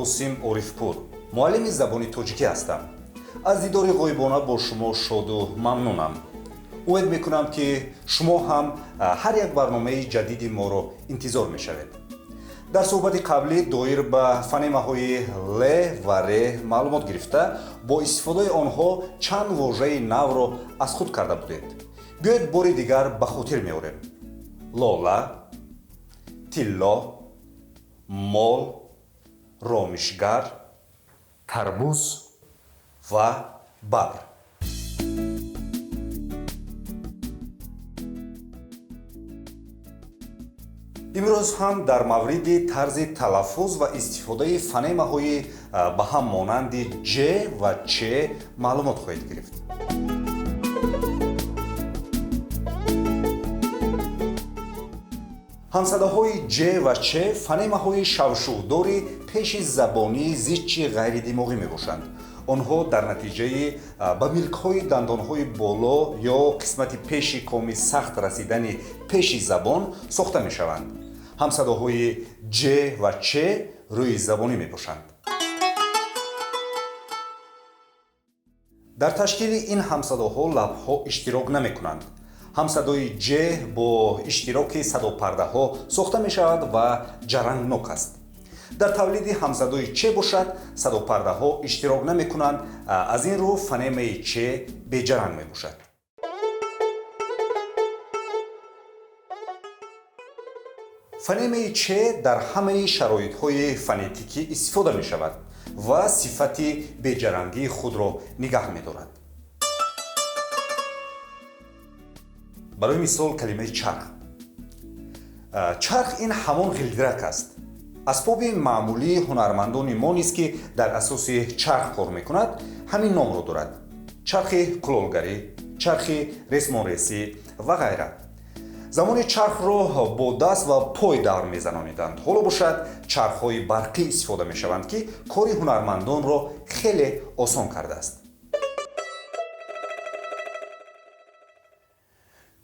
Қосим Орифпур, муаллими забони тоҷикӣ ҳастам. Аз дидори ғоибона бо шумо шоду мамнунам. Умед мекунам, ки шумо ҳам ҳар як барномаи ҷадиди моро интизор мешавед. Дар суҳбати қаблӣ доир ба фонемаҳои л ва р маълумот гирифта, бо истифодаи онҳо чанд вожаи навро аз худ карда будед. Биёед, бори дигар ба хотир меорем: лола, тилло, мол, ромишгар, тарбуз ва бабр. Имрӯз ҳам дар мавриди тарзи талаффуз ва истифодаи фонемаҳои ба ҳам монанди ҷ ва ч маълумот хоҳед гирифт. Ҳамсадоҳои ҷ ва ч фонемаҳои шавшувдори пеши забонии зичи ғайридимоғӣ мебошанд. Онҳо дар натиҷаи ба милкҳои дандонҳои боло ё қисмати пеши коми сахт расидани пеши забон сохта мешаванд. Ҳамсадоҳои ҷ ва ч рӯи забонӣ мебошанд. Дар ташкили ин ҳамсадоҳо лабҳо иштирок намекунанд. Ҳамсадои ҷ бо иштироки садопардаҳо сохта мешавад ва ҷарангнок аст. Дар тавлиди ҳамсадои ч бошад, садопардаҳо иштирок намекунанд, аз ин рӯ фонемаи ч беҷаранг мебошад. Фонемаи ч дар ҳамаи шароитҳои фонетикӣ истифода мешавад ва сифати беҷарангии худро нигаҳ медорад. Барои мисол, калимаи чарх. Чарх ин ҳамон ғилдирак аст. Асбоби маъмулии ҳунармандони мо низ, ки дар асоси чарх кор мекунад, ҳамин номро дорад: чархи кулолгарӣ, чархи ресмонресӣ ва ғайра. Замоне чархро бо даст ва пой давр мезанониданд. Ҳоло бошад, чархҳои барқӣ истифода мешаванд, ки кори ҳунармандонро хеле осон кардааст.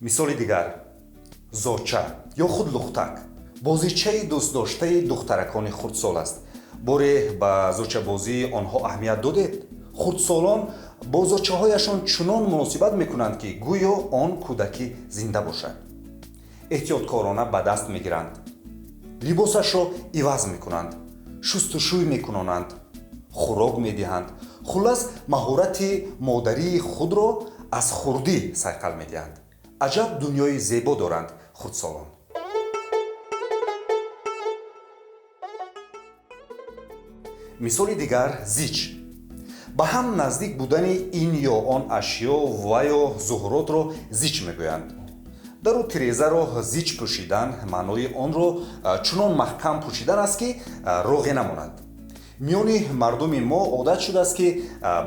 Мисоли дигар: зоча ё худ лухтак бозичаи дӯстдоштаи духтаракони хурдсол аст. Боре ба зочабозии онҳо аҳамият додед? Хурдсолон бо зочаҳояшон чунон муносибат мекунанд, ки гӯё он кӯдаки зинда бошад. Эҳтиёткорона ба даст мегиранд, либосашро иваз мекунанд, шустушӯй мекунонанд, хӯрок медиҳанд. Хуллас, маҳорати модарии худро аз хурдӣ сайқал медиҳанд. Аҷаб дунёи зебо доранд хурдсолон! Мисоли дигар: зич. Ба ҳам наздик будани ин ё он ашё ва ё зуҳуротро зич мегӯянд. Дару тирезаро зич пӯшидан маънои онро чунон маҳкам пӯшидан аст, ки роғе намонад. Миёни мардуми мо одат шудааст, ки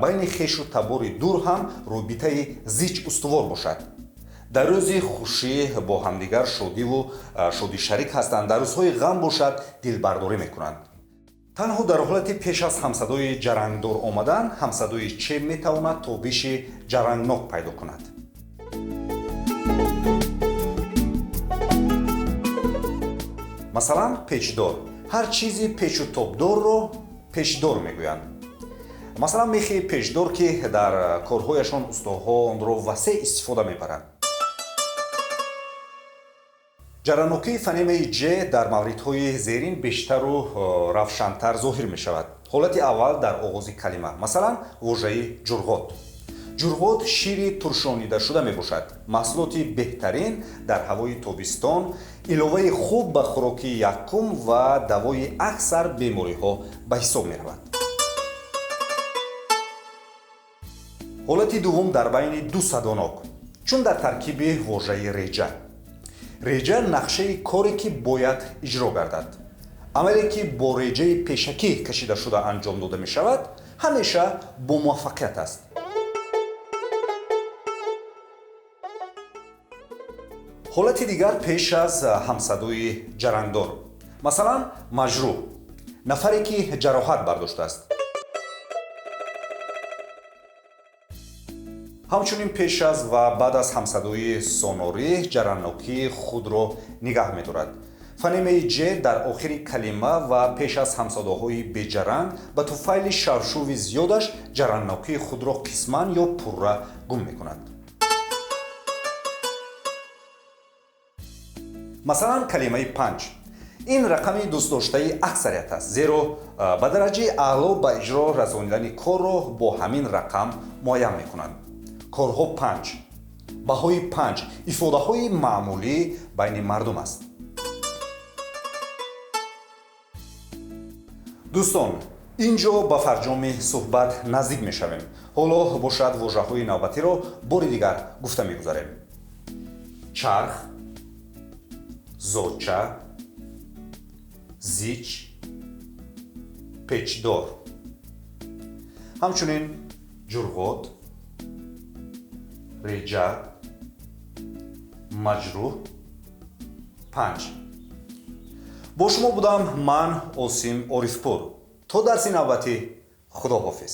байни хешу табори дур ҳам робитаи зич устувор бошад. Дар рӯзи хушӣ бо ҳамдигар шодиву шодишарик ҳастанд, дар рӯзҳои ғам бошад, дилбардорӣ мекунанд. Танҳо дар ҳолати пеш аз ҳамсадои ҷарангдор омадан ҳамсадои ч метавонад тобиши ҷарангнок пайдо кунад. Масалан, печдор. Ҳар чизи печу тобдорро печдор мегӯянд. Масалан, мехи печдор, ки дар корҳояшон устоҳо онро васеъ истифода мебаранд. Ҷарангнокии фонемаи ҷ дар мавридҳои зерин бештару равшантар зоҳир мешавад. Ҳолати аввал: дар оғози калима, масалан, вожаи ҷурғот. Ҷурғот шири туршонидашуда мебошад, маҳсулоти беҳтарин дар ҳавои тобистон, иловаи хуб ба хӯроки якум ва давои аксар бемориҳо ба ҳисоб меравад. Ҳолати дуввум: дар байни ду садонок, чун дар таркиби вожаи реҷа. Реҷа — нақшаи коре, ки бояд иҷро гардад. Амале, ки бо реҷаи пешакӣ кашидашуда анҷом дода мешавад, ҳамеша бомуваффақият аст. Ҳолати дигар: пеш аз ҳамсадои ҷарангдор, масалан, маҷрӯҳ — нафаре, ки ҷароҳат бардоштааст. Ҳамчунин пеш аз ва баъд аз ҳамсадои сонорӣ ҷарангнокии худро нигаҳ медорад. Фонемаи ҷ дар охири калима ва пеш аз ҳамсадоҳои беҷаранг ба туфайли шавшуви зиёдаш ҷарангнокии худро қисман ё пурра гум мекунад. Масалан, калимаи панҷ. Ин рақами дӯстдоштаи аксарият аст, зеро ба дараҷаи аъло ба иҷро расонидани корро бо ҳамин рақам муайян мекунанд. Корҳо панҷ, баҳои панҷ ифодаҳои маъмулӣ байни мардум аст. Дӯстон, ин ҷо ба фарҷоми суҳбат наздик мешавем. Ҳоло бошад, вожаҳои навбатиро бори дигар гуфта мегузарем: чарх, зоча, зич, печдор, ҳамчунин ҷурғот, реҷа, маҷрӯҳ, панҷ. Бо шумо будам ман, Осим Орифпур. То дарси навбатӣ, худо ҳофиз.